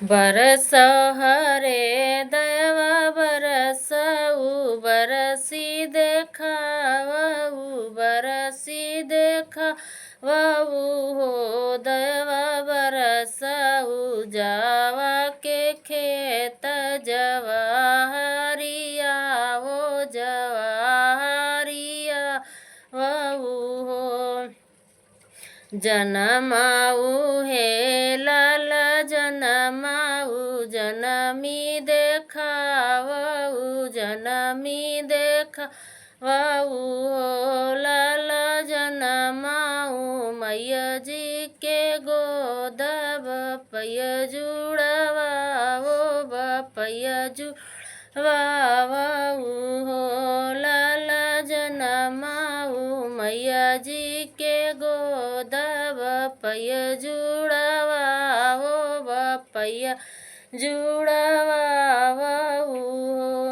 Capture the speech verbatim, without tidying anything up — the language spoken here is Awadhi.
बरस हरे दयवा बरस, ऊ बरसी देखावा, ऊ बरसी देखावा, ऊ हो दयवा बरस, ऊ जावा के खेत जवाहरिया, वो जवाहरिया, वो हो। जनमाऊ हे लाला जनमाऊ, जनमी देखावऊ, जनमी देखावऊ हो लाला जनमाऊ। मैया जी के गोदब बपैया जुड़ावा, ओ बपैया जुड़ावा, ओ हो लाला जनमाऊ। मैया जी के गोदब बपैया जुड़ावा, ओ बपैया जुड़ा